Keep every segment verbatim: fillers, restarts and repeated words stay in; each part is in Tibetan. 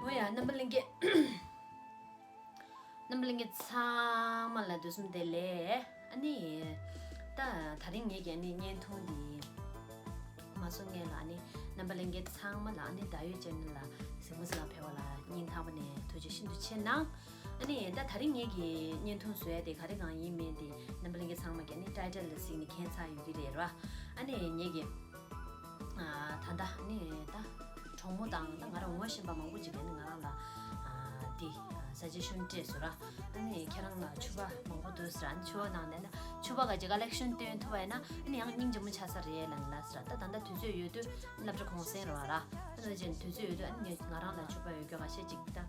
འོ་ཡ། རྣམ་པ་ལྷན་རྒྱས། རྣམ་པ་ལྷན་རྒྱས་ཚང་མ་ལ་དུས་གསུམ་བདེ་ལེགས། ཨ་ནི། ད་དེ་རིང་ངེད་ཀྱི་ཨ་ནི་བརྙན་ཐུང་འདི་མ་བཟོ་སྔོན་ལ་ཨ་ནི་རྣམ་པ་ལྷན་རྒྱས་ཚང་མ་ལ་ཨ་ནི་ད་ཡོད་ཅན་ལ་གཟིགས་མོ་གཟིགས་ལ་ཕེབས་པ་ལ་སྙིང་ཐག་པ་ནས་ཐུགས་རྗེ་ཤིན་ཏུ་ཆེ་གནང་། ཨ་ནི་ད་དེ་རིང་ངེད་ཀྱི་བརྙན་ཐུང་བཟོ་ཡ་དེ་ག་རེ་གང་ཡིན་མིན་དེ་རྣམ་པ་ལྷན་རྒྱས་ཚང་མ་གི་ཨ་ནི་ཊའི་ཊལ་ལ་གཟིགས་ནས་མཁྱེན་ཚར་ཡོད་ཀྱི་རེད་ར། ཨ་ནི་ངེད་ཀྱི། ད་ལྟ་ནི་ད་གྲོགས་མོ་དང་ད་ང་རང་ངོ་ཤེས་པ་མང་པོ་ཅིག་གིས་ནི་ང་རང་ལ་འདི་ས་ཇེ་ཤོན་སྤྲད་སོང་ར། ཨ་ནི་ཁྱེད་རང་ལ་ཕྱུ་པ་མང་པོ་འདུག་ཟེར། ཨ་ནི་ཕྱུ་པ་ནང་ནས་ན་ཕྱུ་པ་ག་ཅིག་ཀ་ལེག་ཤོན་སྟོན་ཐུབ་པ་ཡིན་ན་ཨ་ནི་ཡང་སྙིང་རྗེ་མོ་ཆགས་ས་རེད་ལབ་ལ་ཟེར། ད་ད་ལྟ་དུས་ཚོད་ཡོད་དུས་སློབ་གྲྭ་གུང་སེང་རེད་བ་ར། ཨ་ནི་ཅན་དུས་ཚོད་ཡོད་དུས་ཨ་ནི་ང་རང་ལ་ཕྱུ་པ་ཡོད་རྒྱུ་ཁ་ཤས་ཅིག་ད།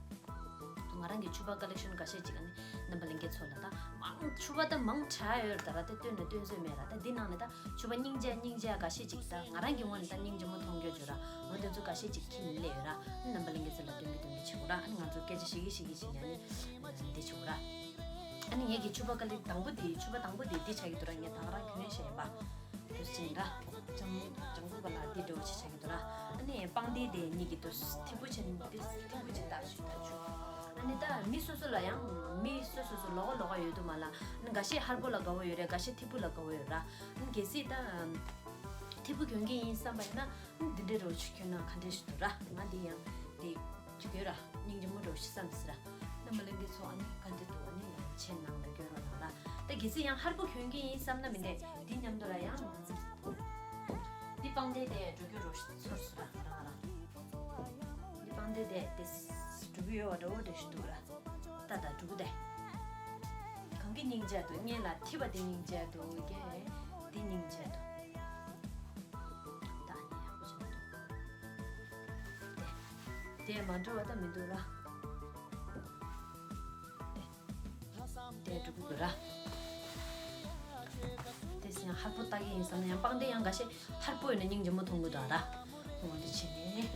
ང་རང་གི་ཕྱུ་པ་ཀ་ལེག་ཤོན་འགའ་ཤས་ཅིག་ཨ་ནི་རྣམ་པ་ལྷན་རྒྱས་ཚོ་ལ་ད་མང་ཕྱུ་པ་ད་མང་དྲགས་ཡོད་རེད། ད་ར་ད་སྟོན་ན་སྟོན་ཚོད་མེད་ར། ད་འདི་ནང་ནས་ད་ཕྱུ་པ་སྙིང་རྗེ་སྙིང་རྗེ་འགའ་ཤས་ཅིག་ད་ང་རང་གི་ངོས་ནས་ད་སྙིང་རྗེ་མོ་མཐོང་རྒྱུ་བྱུང་ར། འོ་དེ་ཚོ་འགའ་ཤས་ཅིག་ཁྱེར་ནས་སླེབས་ཡོད་ར། རྣམ་པ་ལྷན་རྒྱས་ཚོ་ལ་སྟོན་གི་སྟོན་གི་བྱེད་དགོས་ར། ཨ་ནི་ང་ཚོ་སྐད་ཆ་བཤད་གི་བཤད་གི་བྱེད་ནས་ཨ་ནི་འདི་བྱེད་དགོས་ར། ཨ་ནི་ངེད་ཀྱི་ཕྱུ་པ་ཀ་ལེག་དང་པོ་དེ་ཕྱུ་པ་དང་པོ་དེ་འདི་ཆགས་ཀྱི་འདུག་ར། ངས་ད་ག་རང་གྱོན་བཤད་ཡིན་པ། དུ་ཅན་ར། ལྗང་ལྗང་གུ་པ་ལ་འདི་འདྲ་བོ་ཅིག་ཆགས་ཀྱི་འདུག་ར། ཨ་ནི་པང་གདན་དེ་གཉིས་ཀྱི་དུ་ཐིག་པོ་ཆེན་འདི་ཐིག་པོ་ཆེན་ལྟ་ཞིག་ལྟ་ཆུ། ཨ་ནི་ད་མི་སོ་སོ་ལ་ཡང་མི་སོ་སོ་སོ་ལོགས་ཀ་ལོགས་ཀ་ཡོད་དུ་མ་ལ། ཨ་ནི་འགའ་ཤས་ཧར་པོ་ལ་དགའ་བོ་ཡོད་རེད། འགའ་ཤས་ཐིག་པོ་ལ་དགའ་བོ་ཡོད་ར། ཨ་ནི་གལ་སྲིད་ད་ཐིག་པོ་གྱོན་གྱི་ཡིན་བསམ་པ་ཡིན་ན་ཨ་ནི་འདི་འདྲ་འདྲ་བོ་ཅིག་གྱོན་ན་ག་འདྲ་ཞིག་འདུག་ར། ང་འདི་ཡང་འདི་ཅིག་གྱོན་ར། སྙིང་རྗེ་མོ་འདྲ་བོ་ཞིག་བསམ་ཟེར་ར། རྣམ་པ་ལྷན་རྒྱས་ཚོ་ཨ་ནི་ག་འདྲ་འདུག་ཨ་ནི་ཡང་མཆན་ནང་ལ་སྐྱོན་རོགས་གནང་ར། ད་གལ་སྲིད་ཡང་ཧར་པོ་གྱོན་གྱི་ཡིན་བསམ་ན་མི་འདྲ། འདི་མཉམ་དུ་ལ་ཡང་འདི་པང་གདན་དེ་འགྲོ་རྒྱུ་རོ་ཚོར་སོང་ར། ང་རང་ང་རང་འདི་པང་གདན་དེ་དེ་འགྲོ་གི་ཡོད་པ་འདྲ་བོ་འདྲ་ཞིག་འདུག་ར། ད་ད་འགྲོ་གི་དེ་གང་གི་སྙིང་རྗེ་འདུག་སྔོན་ལ་ཐིག་པ་དེ་སྙིང་རྗེ་འདུག་གས་འདི་སྙིང་རྗེ་འདུག་ད་ནི་ཡག་པོ་ཞིག་མི་འདུག་དེ་དེ་མ་འགྲོ་བ་ད་མི་འདུག་ར། དེ་འགྲོ་གི་ར། དེ་སེ་ཡང་ཧར་པོ་ལྟ་གི་ཡིན་བསམ་ན་ཡང་པང་གདན་ཡང་འགའ་ཤས་ཧར་པོ་ཡོད་ན་སྙིང་རྗེ་མོ་མཐོང་གི་འདུག་ར། འོ་འདི་བྱས་ནས།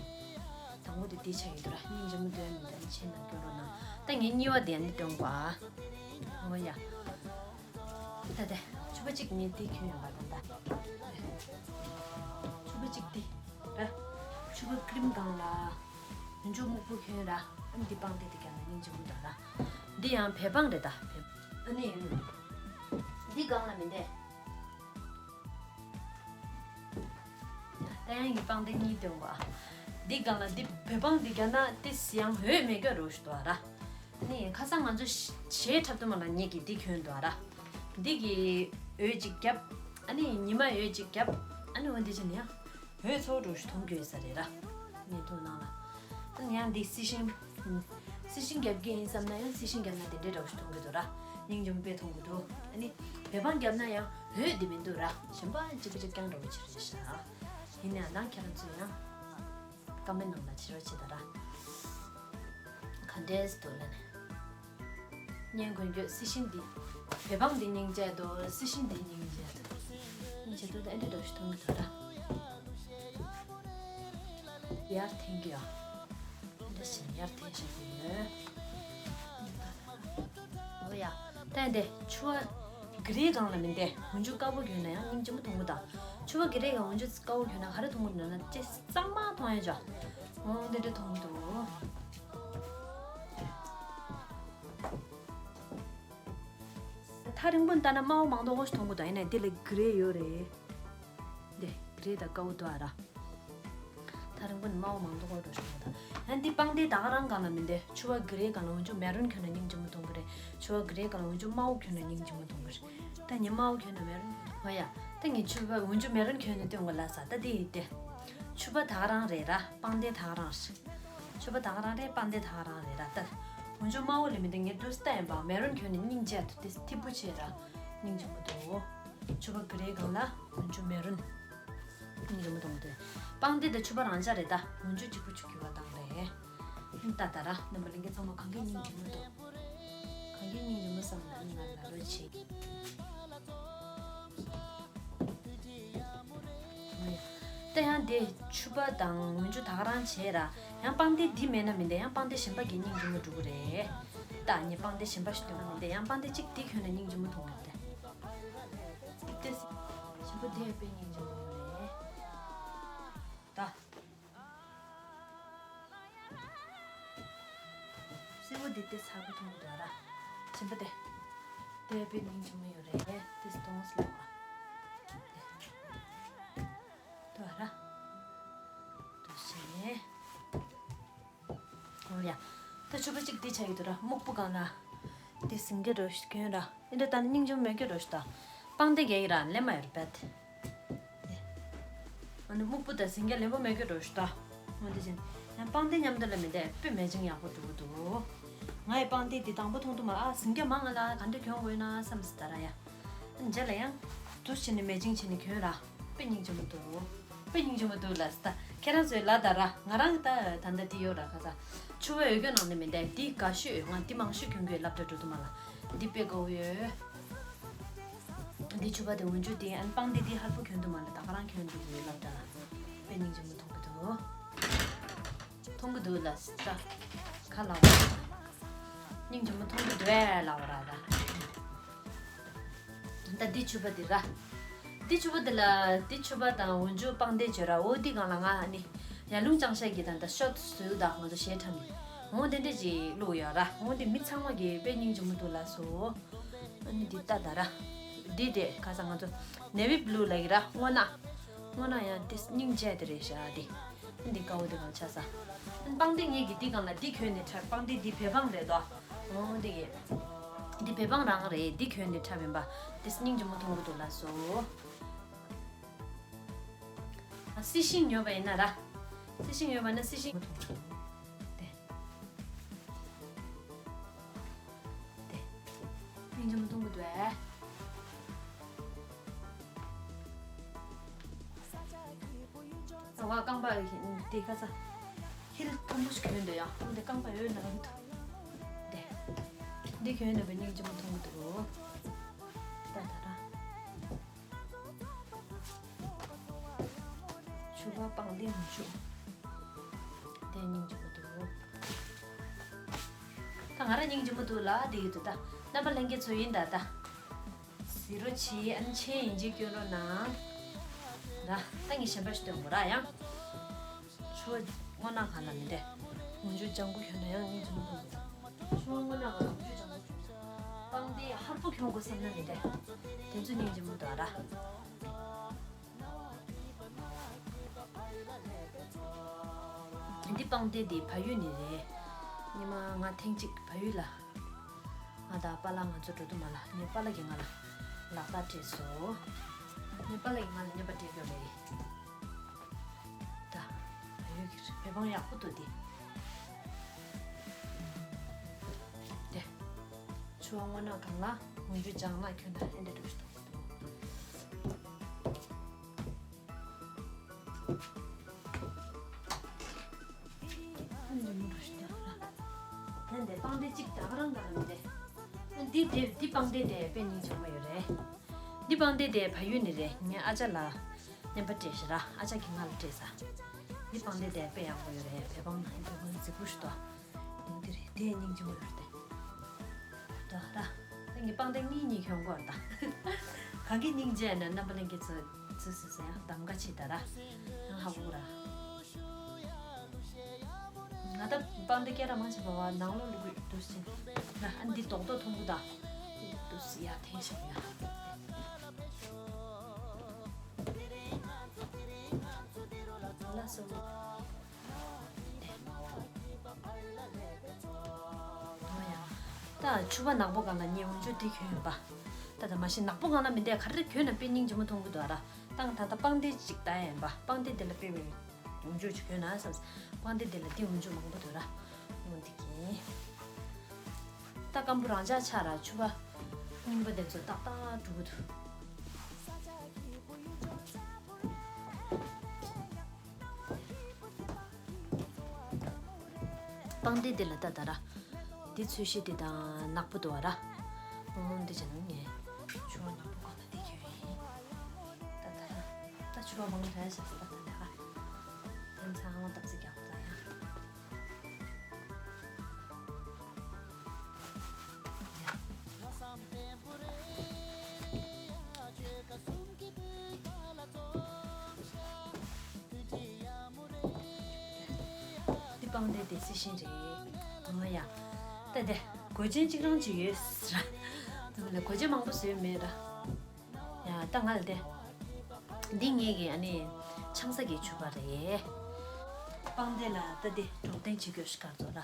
དང་པོ་དེ་འདི་ཆགས་ཡོད་འདུག་ར། སྙིང་རྗེ་མོ་འདོད་མི་འདོད་ནི་བྱས་ན་སྐྱོན་རོགས་གནང་། ད་ངས་གཉིས་པ་དེ་ནི་སྟོན་གོ་ཨ། འོ་ཡ། ད་དེ་ཕྱུ་པ་གཅིག་ངས་འདི་གྱོན་ཡོད་པ་དང་ད། ཕྱུ་པ་གཅིག་འདི། ར། ཕྱུ་པ་ཀྲིམ་སྒང་ལ། མུན་ཆུ་སྨུག་པོ་གྱོན་ར། ཨ་ནི་འདི་པང་གདན་དེ་གྱོན་ན་སྙིང་རྗེ་མོ་འདུག་ར། འདི་ཡང་བོད་པང་རེད་ད། ཨ་ནི། འདི་སྒང་ལ་མི་འདེ། ད་ཡང་གི་པང་གདན་གཉིས་སྟོན་གོ་ཨ། འདི་སྒང་ལ་འདི་བོད་པང་འདི་གྱོན་ན་ཏི་སི་ཡང་འོད་མེད་གྱོན་རོ་ཞིག་འདུག་ར། ཨ་ནི་ཁ་སང་ང་ཚོ་གཞས་འཁྲབ་དུས་མ་ལ་ངེད་ཀྱིས་འདི་གྱོན་འདུག་ར། འདི་གི་འོད་ཅིག་བརྒྱབ། ཨ་ནི་ཉི་མ་འོད་ཅིག་བརྒྱབ། ཨ་ནི་འོ་འདི་བྱས་ནས་ཡང་། འོད་ཚ་བོ་འདྲ་བོ་ཞིག་མཐོང་རྒྱུ་ཡོད་ས་རེད་ར། བརྙན་ཐུང་ནང་ལ། ཨ་ནི་ཡང་འདི་སི་ཤིང་། སི་ཤིང་རྒྱབ་ཀྱི་ཡིན་བསམ་ན་ཡང་སི་ཤིང་རྒྱབ་ན་དེ་འདྲའི་འདྲ་བོ་ཞིག་མཐོང་གི་འདུག་ར། སྙིང་རྗེ་མོ་དཔེ་མཐོང་གི་འདུག་ཨ་ནི་བོད་པང་རྒྱབ་ན་ཡང་འོད་འདི་མི་འདུག་ར། གཞན་པ་གཅིག་པ་གཅིག་རྐྱང་འདྲ་བོ་ཅིག་རེད་ཤག་ཡིན་ནའང་ད་ཁྱེད་རང་ཚོས་ཡང་ཀ་མེན་ནང་ལ་བྲིས་རོགས་བྱེད་ད་ར། ག་འདྲས་འདུག་ལབ་ནས། བརྙན་གོན་རྒྱུ་སི་ཤིང་འདི། བོད་པང་འདི་སྙིང་རྗེ་འདུག་སི་ཤིང་འདི་སྙིང་རྗེ་འདུག་སྙིང་རྗེ་འདུག་ད་ཨེ་འདྲ་འདྲ་ཞིག་མཐོང་གི་འདུག་ད། ཡར་འཐེན་གི་ཡ། ཨེ་འདྲ་ཞིག་ཡར་འཐེན་ཞིག་ཡོད། འོ་ཡ། ད་འདི་ཕྱུ་པ་གི་རེ་སྒང་ལ་མི་འདེ། འོན་ཆུ་དཀར་པོ་གྱོན་ན་ཡང་སྙིང་རྗེ་མོ་མཐོང་གི་ད། ཕྱུ་པ་གི་རེ་སྒང་འོན་ཆུ་དཀར་པོ་གྱོན་ན་ག་རེ་མཐོང་གི་འདུག་ན་ལྕེ་གཙང་མ་མཐོང་ཡ་ཅོ། འོ་འདི་འདྲ་མཐོང་གི་འདུག་ཐག་རིང་པོ་ནས་ལྟ་ན་དམར་པོ་མང་དོག་པོ་ཞིག་མཐོང་གི་འདུག་ཡིན་ནའི་འདི་ལ་གི་རེ་ཡོད་རེད། འདི་གི་རེ་དང་དཀར་པོ་འདུག་ཨ་ར། ཐག་རིང་པོ་ནས་དམར་པོ་མང་དོག་པོ་འདྲ་ཞིག་མཐོང་གི་འདུག་ཡང་འདི་པང་གདན་ད་ག་རང་སྒང་ལ་མི་འདེ། ཕྱུ་པ་གི་རེ་སྒང་ལ་འོན་ཆུ་མེ་རུན་གྱོན་ན་སྙིང་རྗེ་མོ་མཐོང་གི་རེད། ཕྱུ་པ་གི་རེ་སྒང་ལ་འོན་ཆུ་དམར་པོ་གྱོན་ན་སྙིང་རྗེ་མོ་མཐོང་གི་རེད། ད་ངས་དམར་པོ་གྱོན་ན་མེ་རུན། འོ་ཡ། ད་ངས་ཕྱུ་པ་འོན་ཆུ་མེ་རུན་གྱོན་ནས་སྟོན་གོ་ལབ་ས་ད་འདི་ཡིན་ཏེ། ཕྱུ་པ་ད་ག་རང་རེད་ར། པང་གདན་ད་ག་རང་རེད། ཕྱུ་པ་ད་ག་རང་རེད། པང་གདན་ད་ག་རང་རེད་ར་ད། འོན་ཆུ་དམར་པོ་ལས་མི་འདུག་ངས་འདུག་སྟ་ཡིན་པ་མེ་རུན་གྱོན་ནས་སྙིང་རྗེ་འདུག་དེ་ཐིག་པོ་ཆེ་ར། སྙིང་རྗེ་མོ་འདུག་ཕྱུ་པ་གི་རེ་སྒང་ལ་འོན་ཆུ་མེ་རུན། སྙིང་རྗེ་མོ་འདུག་དེ། པང་གདན་དང་ཕྱུ་པ་རང་འཇགས་རེད་ད། འོན་ཆུ་གཅིག་པུ་ཆུ་གི་བ་དང་རེད། ད་ད་ར་རྣམ་པ་ལྷན་རྒྱས་ཚང་མ་གང་གི་སྙིང་རྗེ་མོ་འདུག་གང་གི་སྙིང་རྗེ་མོ་བསམ་ན་ང་ལ་རོལ་བྱེད། ད་ཡང་དེ་ཕྱུ་པ་དང་འོན་ཆུ་ད་ག་རང་བྱས་ར། ཡང་པང་གདན་འདི་མེད་ན་མི་འདེ། ཡང་པང་གདན་གཞན་པ་གི་སྙིང་རྗེ་མོ་འགྲོ་གི་རེད། ད་ངས་པང་གདན་གཞན་པ་ཞིག་སྟོན་གི་མི་འདེ། ཡང་པང་གདན་གཅིག་འདི་གྱོན་ན་སྙིང་རྗེ་མོ་མཐོང་གི་རེད། འདི་གཞན་པ་འདི་དཔེ་སྙིང་རྗེ་མོ་རེད། ད། དེ་ཚ་པོ་མཐོང་གི་འདུག་ར། ཞིམ་པོ་དེ། དེ་དཔེ་སྙིང་རྗེ་མོ་ཡོད་རེད། དེ་སྟོང་སླེབས་པ། དེ། འདུག་ར། འདུག་བྱས་ནས། འོ་ཡ། ད་ཕྱུ་པ་གཅིག་འདི་ཆགས་ཀྱི་འདུག་ར། སྨུག་པོ་སྒང་ལ། འདི་ཟིང་སྐྱ་རོ་ཞིག་གྱོན་ར། འདི་འདྲ་ད་ནི་སྙིང་རྗེ་མོ་མེད་སྐྱ་རོ་ཞིག་ད། པང་གདན་རྒྱག་གི་ར་ལེན་མ་ཡོད་པད། ཨ་ནི་སྨུག་པོ་ད་ཟིང་སྐྱ་ལེན་པོ་མེད་སྐྱ་རོ་ཞིག་ད། འོ་འདི་བཞིན། ཡང་པང་གདན་མཉམ་དུ་ལ་མི་འདས་དཔེ་མེ་ཅིང་ཡག་པོ་འགྲོ་གི་འདུག་ང་ཡི་པང་གདན་འདི་དང་པོ་མཐོང་དུ་མ། ཨ་ཟིང་སྐྱ་མང་ང་ལ་ག་འདྲ་གྱོན་དགོས་ན་བསམ་སི་ད་ར་ཡ། རྗེས་ལ་ཡང་། དུ་བྱས་ནས་མེ་ཅིང་བྱས་ནས་གྱོན་ར། དཔེ་སྙིང་རྗེ་མོ་འདུག་དཔེ་སྙིང་རྗེ་མོ་འདུག་ལ་སི་ད། ཁྱེད་རང་ཚོའི་ལ་ད་ར། ང་རང་གི་ད་ད་ལྟ་དེ་ཡོད་ར་ཁ་ས། ཕྱུ་པ་འོས་སྐྱོན་ནང་ནས་མི་འདས་འདི་དགའ་ཤོས་ང་འདི་མང་ཤོས་གྱོན་གྱི་སློབ་གྲྭ་འགྲོ་དུ་མ་ལ། འདི་དཔེ་དགའ་བོ་ཡོད། འདི་ཕྱུ་པ་དེ་འོན་ཆུ་དེ་ཨན་པང་དེ་འདི་ཧར་པོ་གྱོན་དུ་མ་ལ་ད་ག་རང་གྱོན་འགྲོ་གི་ཡོད་སློབ་གྲྭ་ལ། དཔེ་སྙིང་རྗེ་མོ་མཐོང་གི་འདུག་མཐོང་གི་འདུག་ལ་སི་ད། ཁ་ལ་བ། སྙིང་རྗེ་མོ་མཐོང་གི་འདུག་ཨེ་ལ་བ་ར་ད། ད་འདི་ཕྱུ་པ་འདི་ར། འདི་ཕྱུ་པ་འདི་ལ་འདི་ཕྱུ་པ་དང་འོན་ཆུ་པང་གདན་བྱོས་ར། འོ་འདི་སྒང་ལ་ང་ཨ་ནི་ཡར་ཀླུང་ལྕང་ཤ་གི་ད་ད་ཤོ་ཚུལ་དང་ང་ཚོ་གཞས་འཁྲབ་ནི། འོ་དེ་འདྲ་ཅིག་བླུགས་ཡོད་ར། འོ་འདི་མི་ཚང་མ་གི་དཔེ་སྙིང་རྗེ་མོ་འདུག་ལ་སོ། ཨ་ནི་འདི་ལྟ་ད་ར། འདི་དེ་ག་ས་ང་ཚོ་ནེ་བི་བྷུ་ལུ་ལ་གི་ར་སྔོ་ནག་སྔོ་ནག་ཡང་དེ་སྙིང་རྗེ་དེ་རེད་ཤག་དེ། འདི་དཀར་པོ་དེ་གང་ཆགས་ས། པང་གདན་ངེད་ཀྱི་འདི་སྒང་ལ་འདི་གྱོན་ནས་འཁྲབ། པང་གདན་འདི་བོད་པང་རེད་དོ། འོ་འདི་གི། འདི་བོད་པང་རང་རེད། འདི་གྱོན་ནས་འཁྲབ་ཡིན་པ། དེ་སྙིང་རྗེ་མོ་མཐོང་གི་འདུག་ལ་སོ། ཨ་སི་ཤིང་ཉོས་པ་ཡིན་ན་ར། སི་ཤིང་ཉོས་པ་ན་སི་ཤིང་། དེ། དེ། སྙིང་རྗེ་མོ་མཐོང་གི་འདུག་ཨེ། ཨ་བ་རྐང་པ་དེ་ཁ་ས། ཧིལ་མཐོན་པོ་ཞིག་གྱོན་འདུག་ཡ། འདི་རྐང་པ་ཡོད་ན་རུང་ཐུབ། དེ། འདི་གྱོན་འདུག་པའི་སྙིང་རྗེ་མོ་མཐོང་གི་འདུག་ད་ད་ད། ཕྱུ་པ་པང་གདན་འོན་ཆུ། དེ་སྙིང་རྗེ་མོ་འདུག་ད་ང་རང་སྙིང་རྗེ་མོ་འདུག་ལ་དེ་ཡོད་དུ་ད། རྣམ་པ་ལྷན་རྒྱས་ཚོ་ཡིན་ད་ད། གཟིགས་རོགས་བྱེད། ཨ་ནི་མཆན་ཡིན་གཅིག་སྐྱོན་རོགས་གནང་། ད་ད་ངས་གཞན་པ་ཞིག་སྟོན་དགོས་ར་ཡང་། ཕྱུ་པ་སྔོ་ནག་གང་ལ་མི་འདྲ། འོན་ཆུ་ལྗང་གུ་གྱོན་ན་ཡང་སྙིང་རྗེ་མོ་འདུག་ཕྱུ་པ་སྔོ་ནག་གང་འོན་ཆུ་ལྗང་གུ་གྱོན་ན། པང་གདན་ཧར་པོ་གྱོན་དགོས་བསམ་ན་མི་འདྲ། དེ་ཚོ་སྙིང་རྗེ་མོ་འདུག་ར། འདི་པང་གདན་འདི་བལ་ཡུལ་ནས་རེད། ཉི་མ་ང་ཐེངས་གཅིག་བལ་ཡུལ་ལ། ང་དང་པཱ་ལགས་ང་ཚོ་འགྲོ་དུས་མ་ལ་ངའི་པཱ་ལགས་ཀྱིས་ང་ལ་ལག་རྟགས་སྤྲད་སོང་། ངའི་པཱ་ལགས་ཀྱིས་ང་ལ་རྔན་པ་སྤྲད་ཀྱི་ཡོད་རེད། ད། བལ་ཡུལ་གྱི་བོད་པང་ཡག་པོ་འདུག་འདི། དེ། ཕྱུ་པ་སྔོ་ནག་གང་ལ་འོན་ཆུ་ལྗང་ནག་གྱོན་ན་ཨེ་འདྲ་འདུག་ཞུ། ཨ་འདི་མོ་འདྲ་ཞིག་ད་ར། ད་འདི་པང་གདན་གཅིག་ད་ག་རང་ད་ག་མི་འདི། ཨ་འདི་དེ་འདི་པང་གདན་དེ་དཔེ་སྙིང་རྗེ་མོ་ཡོད་རེད། འདི་པང་གདན་དེ་བལ་ཡུལ་ནས་རེད། ངའི་ཨ་ཅག་ལ་རྔན་པ་སྤྲད་ཤག་ར། ཨ་ཅག་གིས་ང་ལ་སྤྲད་ས། འདི་པང་གདན་དེ་དཔེ་ཡག་པོ་ཡོད་རེད། བོད་པང་བོད་པང་རྫིག་པོ་ཞིག་འདུག་འོ་འདི་རེད། དེ་སྙིང་རྗེ་མོ་ཡོད་རེད། ད་ད། ད་ངས་པང་གདན་གཉིས་གཉིས་གྱོན་དགོས་རེད་ད། གང་གི་སྙིང་རྗེ་ན་རྣམ་པ་ལྷན་རྒྱས་ཚོ་ཚོས་ཟེར་ཟེར་ཡང་གདམ་ག་བྱེད་ད་ར། ཡང་ཧ་གོ་ར། ང་ད་པང་གདན་སྐད་གྲགས་མང་ཆེ་བ་བ་ནང་ལོགས་ལུ་གུ་འདུག་སེ། ང་ཨ་འདི་རྡོག་རྡོག་མཐོང་གི་ད། འདུག་སེ་ཡ་འཐེན་བཞག་ཡ། ལགས་སོ། ད་ཕྱུ་པ་ནག་པོ་སྒང་ལ་ངས་འོན་ཆུ་དེ་གྱོན་ཡིན་པ། ད་ད་མ་གཞི་ནག་པོ་སྒང་ལ་མི་འདས་ག་རེ་གྱོན་ན་དཔེ་སྙིང་རྗེ་མོ་མཐོང་གི་འདུག་ཨ་ར། ད་ད་ད་པང་གདན་ཅིག་ད་ཡིན་པ། པང་གདན་དེ་ལ་དཔེ་བའི་འོན་ཆུ་ཅིག་གྱོན་ན་བསམ། པང་གདན་དེ་ལ་དེ་འོན་ཆུ་མང་པོ་འདུག་ར། འོ་འདི་གྱོན། ད་སྐམ་པོ་རང་འཇགས་ཆགས་ར། ཕྱུ་པ་རྙིང་པ་དེ་ཚོ་ཏག་ཏག་འགྲོ་གི་འདུག་པང་གདན་དེ་ལ་ལྟ་ད་ར། འདི་ཚོས་གཞི་དེ་དང་ནག་པོ་འདུག་བ་ར། འོ་འདི་བྱས་ན་ངས་ཕྱུ་པ་ནག་པོ་གང་ལ་འདི་གྱོན་ཡིན། ད་ད་ར། ད་ཕྱུ་པ་མང་རེད་ཤག་ད་ད་ད་ར། དེ་ཚང་མ་སྟབས་ཚིག་རྒྱག་པ་ད་ཡ། འདི་པང་གདན་དེ་སི་ཤིང་རེད། ཨ་མ་ཡ། ད་དེ་གོས་ཆེན་གཅིག་རང་ཅིག་ཡོད་ཟེར། དེ་མིན་ལ་གོས་ཆེན་མང་པོ་བཟོས་མེད་ར། ཡ་ད་ང་ལ་དེ། འདི་ངེད་ཀྱི་ཨ་ནི་ཆང་ས་གི་ཕྱུ་པ་རེད། པང་གདན་ལ་ད་དེ་གྲོགས་དན་བྱེད་དགོས་ཤིག་གར་ཚོ་ར།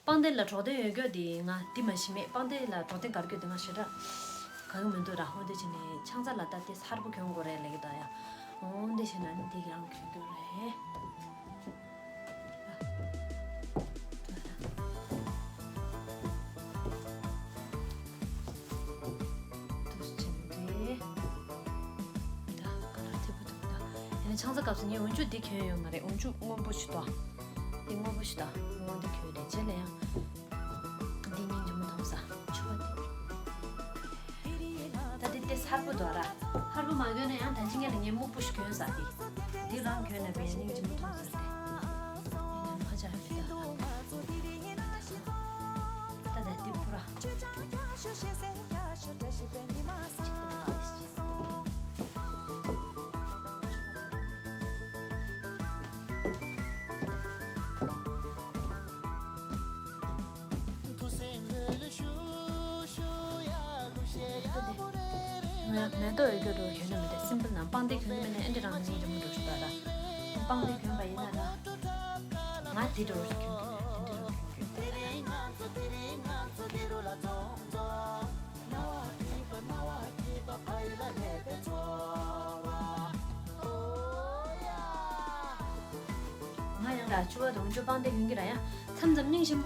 པང་གདན་ལ་གྲོགས་དན་ཡོད་རྒྱུ་དེ་ང་འདི་མ་ཤི་མེད། པང་གདན་ལ་གྲོགས་དན་གར་རྒྱུ་དེ་ང་ཞེ་དྲག་ག་གི་མི་འདུག་ར། འོ་དེ་བྱས་ནས་ཆང་ས་ལ་ད་དེ་ཧར་པོ་གྱོན་དགོས་རེད་ལབ་ཀྱི་འདུག་ཡ། འོ་དེ་བྱས་ན་ནི་འདི་རང་གྱོན་དགོས་རེད། དུ་ཆེན་པོ་རེད། ད་ག་ལ་ཐེབས་པོ་འདུག་ད་ཡིན་ན་ཆང་ས་སྐབས་སུ་ངས་འོན་ཆུ་འདི་གྱོན་ཡོད་མ་རེད། འོན་ཆུ་སྔོན་པོ་ཞིག་འདུག་འདི་སྔོན་པོ་ཞིག་འདུག་འོ་འདི་གྱོན་རེད། རྗེས་ལ་ཡང་འདི་སྙིང་རྗེ་མོ་མཐོང་ས་ཕྱུ་པ་འདི། ད་འདི་ཏོག་ཙམ་ཧར་པོ་འདུག་ར། ཧར་པོ་མ་གྱོན་ན་ཡང་ད་ཅི་ངས་ལ་ངས་སྨུག་པོ་ཞིག་གྱོན་ས་འདི། འདི་རང་གྱོན་ན་བས་སྙིང་རྗེ་མོ་མཐོང་ས་རེད། ཡིན་ན་ཧ་ཅང་ཧ་ཅང་ད་ད་ད་འདི་པུ་ར། ང་མེ་ཏོག་ཡོད་རྒྱུ་འགྲོ་གྱོན་ནི་མི་འདུག་སིམ་པལ་ནང་པང་གདན་གྱོན་གྱི་མེད་ན་ཨེ་འདྲ་རང་ནི་རི་མོ་འགྲོ་ཞིག་ད་ལ། པང་གདན་གྱོན་པ་ཡིན་ན་ལ། ང་དེ་འགྲོ་ཞིག་གྱོན་གྱི་མེད་དེ་འདྲ་རང་གྱོན་གྱི་ཡོད་ད་ལ། ང་ཡང་ལ་ཕྱུ་པ་དང་འཇུ་པང་དེ་གྱོན་གྱི་ར་ཡང་མཚམས་མཚམས་སྙིང་ཞིམ།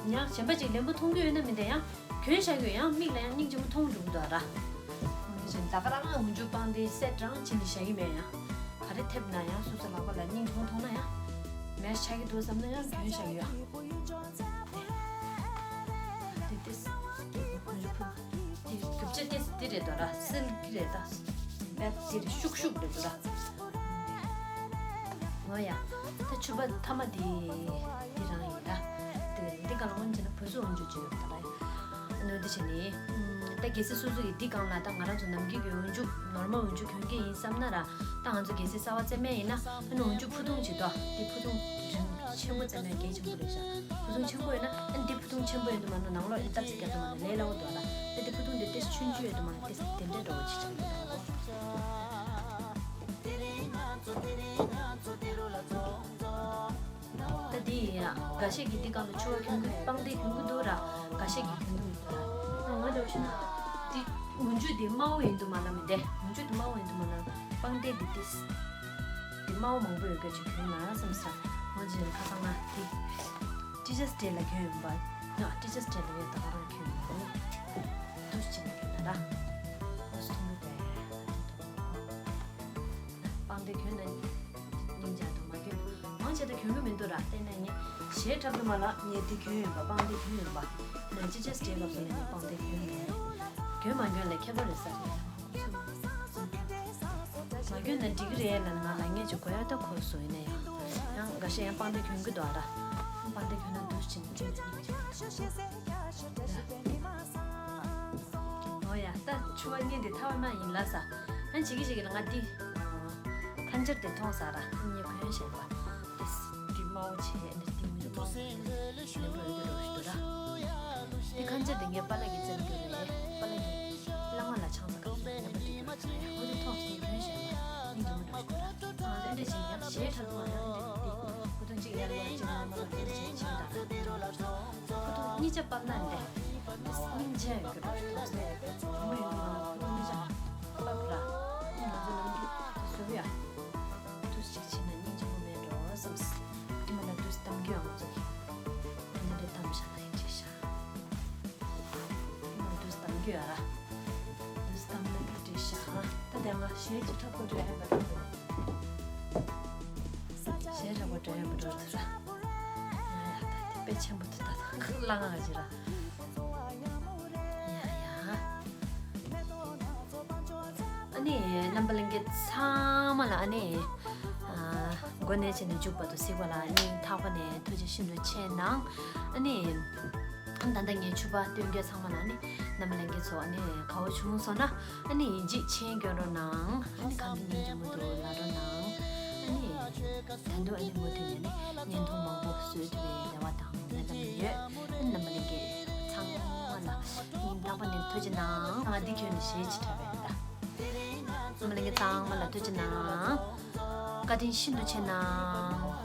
ཡང་གཞན་པ་ཅིག་ལེན་པོ་མཐོང་གི་ཡོད་ན་མི་འདྲ་ཡང་གྱོན་བཞག་གི་ཡང་མིག་ལ་ཡང་སྙིང་རྗེ་མོ་མཐོང་འགྲོ་གི་འདུག་ར། འདི་བཞིན་ད་ག་རང་འཇུ་པང་དེ་སེ་ཊི་རང་བྱིན་ནས་བཞག་གི་མེད་ཡང་། ག་རེ་ཐེབས་ན་ཡང་སོ་སོ་ལག་པ་ལ་སྙིང་རྗེ་མོ་མཐོང་ན་ཡང་། མེད་ཆགས་ཀྱི་འདུག་བསམ་ན་ཡང་གྱོན་བཞག་གི་ཡོད། དེ་ཏིས། དེ་རྒྱུ་ཆ་ཏིས་དེ་རེད་དོ་ར། སིལ་གྱི་རེད་ད། བེབ་དེ་རེད་ཤུག་ཤུག་རེད་དོ་ར། འོ་ཡ། ད་ཕྱུ་པ་ཐ་མ་དེ་དེ་རང་ཡིན་ད། དེ་འདི་ག་ལ་ངོ་འཇིག་ན་བུ་སུ་འོང་རྒྱུ་ཅི་ཡོད་ད་ར། ནོ་དེ་བྱས་ནི། ད་གལ་སྲིད་སོ་སོ་ཡི་འདི་གང་ལ་ད་ང་རང་ཚོ་ནམ་རྒྱུན་གྱི་འོན་ཆུ་ནོར་མ་འོན་ཆུ་གྱོན་གྱི་ཡིན་བསམ་ན་ར། ད་ང་ཚོ་གལ་སྲིད་གསར་པ་བཙེམ་མེད་ཡིན་ན་ཨ་ནི་འོན་ཆུ་ཕུ་ཐུང་ཅིག་ཏོ། འདི་ཕུ་ཐུང་རིང་ཆེན་པོ་བཙེམ་ན་གལ་ཆེན་པོ་རེད་ཤག་ཕུ་ཐུང་ཆེན་པོ་ཡོད་ན་ཨ་ནི་འདི་ཕུ་ཐུང་ཆེན་པོ་ཡོད་དུ་མ་ནོ་ནང་ལོགས་ཡིན་སྟབས་ཅིག་རྒྱབ་དུ་མ་ནོ་ལས་སླ་བོ་འདུག་ལ། ཨ་འདི་ཕུ་ཐུང་འདི་ཏེ་ཆུན་ཆུ་ཡོད་དུ་མ་ནོ་ཏེ་དེ་འདྲའི་འདྲ་བོ་ཅིག་ཆགས་ཡོད་དོ། ད་འདི་ཡིན་ཡ། འགའ་ཤས་ཀྱིས་འདི་སྒང་ལ་ཕྱུ་པ་གྱོན་གྱི་འདུག་པང་གདན་གྱོན་གྱི་འདུག་ར། འགའ་ཤས་ཀྱིས་གྱོན་གྱི་མི་འདུག་ར། ང་འདྲ་བོ་ཞུ་ན། འདི་འོན་ཆུ་འདི་དམར་པོ་ཡིན་འདུག་མ་ལ་མི་འདི་འོན་ཆུ་འདི་དམར་པོ་ཡིན་འདུག་མ་ལ། པང་གདན་འདི་ཏིས། འདི་དམར་པོ་མང་པོ་ཡོད་སྐད་ཅིག་གྱོན་ན་བསམ་ས། ང་ཅི་ཁ་སང་ང་འདི། Teachers Day ལ་གྱོན་ཡོང་པ། ན་Teachers Day ལ་ཡོད་ད་ག་རང་གྱོན་ཡོང་པ། འདུག་ཅི་ན་གྱོན་ན་ར། ཨོ་སི་མཐོང་གི་དེ། པང་གདན་གྱོན་ན་སྙིང་རྗེ་འདུག་མ་གྱོན། མང་ཆེ་ད་གྱོན་གྱི་མི་འདུག་ར། བལྟས་ན་ངས་གཞས་འཁྲབ་དུས་མ་ལ་ངས་འདི་གྱོན་ཡོད་པ་པང་གདན་གྱོན་ཡོད་པ། ན་ཅི་ཅེས་སྤྲད་སྐབས་སུ་ལ་ངས་པང་གདན་གྱོན་ཡོད་པ། གྱོན་མ་གྱོན་ལ་ཁྱད་པར་རེད་ས་རེད། མ་གྱོན་ན་འགྲིག་གི་རེད་ལ་ང་ལ་ངས་ཅིག་གོ་ཡ་ད་གོ་སོ་ཡིན་ན་ཡང་། ཡང་འགའ་ཤས་ཡང་པང་གདན་གྱོན་གྱི་འདུག་ཨ་ར། པང་གདན་གྱོན་ན་འདུག་ཅིང་ཅིང་ཅིང་ཅིང་། འོ་ཡ། ད་ཕྱུ་པ་བརྙན་འདི་ཐ་བ་མ་ཡིན་ལ་ས། ཨན་ཅིག་གི་ཅིག་གི་ལ་ང་འདི། ཁན་ཅར་དེ་མཐོང་ས་ར་ཨན་ཉེ་གོན་ཞེན་པ། དེ་དེ་དམར་པོ་བྱས་ཨན་དེ་མི་རུ་པང་ལེན་པོ་ཡོད་རོ་ཞུ་དུ་ར། དེ་ཁན་ཅར་དེ་ངའི་པ་ལགས་ཀྱི་བཙེམ་རྒྱུ་རེད། པ་ལགས་ཀྱི་བླ་མ་ལ་ཆང་ས་ག་ས་ཉམས་པ་དེ་རྒྱུ་ར་ས་ཡ། ཨོ་དེ་མཐོང་སོང་གོན་ཞེན་པ་ཨན་དེ་མི་རུ་ཞུ་དུ་ར། ཨན་དེ་བྱས་ཡང་གཞས་འཁྲབ་དུས་མ་ཡང་དེ་ཁོ་ཐུང་གཅིག་ཡར་ལ་གཅིག་ལ་མ་ལ་དེ་བྱས་ཆེན་དང་། ཁོ་ཐུང་གཉིས་ཆ་པར་ན་འདྲ། སྙིང་རྗེ་ཡོད་རྒྱུ་རེད་དོ། བུ་མོ་ཡོད་མ་ལ་ཁོ་ཐུང་གཉིས་ཆ་པར་ར། ང་ཚོ་ནམ་རྒྱུན་བཟོ་ཡ། ཐུགས་གཅིག་ཕྱིན་ན་སྙིང་རྗེ་མོ་མེད་འགྲོ་བསམ། ཨི་མ་ལ་དུས་གཏམ་རྒྱུ་ཡང་ང་ཚོ་གི་ཨ་ནི་འདྲ་གཏམ་བཞག་ན་ཡིན་བྲིས་ཤག་ཨི་མ་ལ་དུས་གཏམ་རྒྱུ་ཡ་ར། དུས་གཏམ་ན་གི་བྲིས་ཤག་ད་དེ་ང་གཞས་ཅིག་འཁྲབ་དགོས་འགྲོ་ཡ་ཧན་པ་ར། གཞས་འཁྲབ་དགོས་འགྲོ་ཡ་མི་འགྲོ་ཚུ་ར། ཡ་ཡ་ད་དེ་དཔེ་ཆེན་པོ་དུ་ད་ད་ལ་ང་ག་ཅི་ར། ཡ་ཡ། ཨ་ནི་རྣམ་པ་ལྷན་རྒྱས་ཚང་མ་ལ་ཨ་ནི། ཨ་འགོ་ནས་བྱས་ནས་མཇུག་བར་དུ་གཟིགས་པ་ལ་སྙིང་ཐག་པ་ནས་ཐུགས་རྗེ་ཤིན་ཏུ་ཆེ་གནང་། ཨ་ནི། ད་ལྟ་ངའི་ཕྱུ་པ་སྟོན་རྒྱུ་ཚང་མ་ལ་ཨ་ནི། རྣམ་པ་ལྷན་རྒྱས་ཚོ་ཨ་ནི་དགའ་བོ་བྱུང་སོང་ན་ཨ་ནི་ཡིན་གཅིག་མཆན་སྐྱོན་རོགས་གནང་། ཨ་ནི་གང་གི་ཉིན་གྱི་མུ་མཐུད་ལ་རོགས་གནང་། ཨ་ནི། ད་དུང་ཨ་ནི་མུ་མཐུད་ནས་ཨ་ནི་བརྙན་ཐུང་མང་པོ་བཟོས་ཐུབ་པའི་རེ་བ་དང་སྨོན་ལམ་ཡོད། ཨ་ནི་རྣམ་པ་ལྷན་རྒྱས། ཐུགས་རྗེ་གནང་། ང་འདི་གྱོན་ནས་ཞེ་ཅིག་འཁྲབ་པ་ཡིན་ད། རྣམ་པ་ལྷན་རྒྱས་ཚང་མ་ལ་ཐུགས་རྗེ་གནང་། བཀའ་དྲིན་ཤིན་ཏུ་ཆེ་གནང་།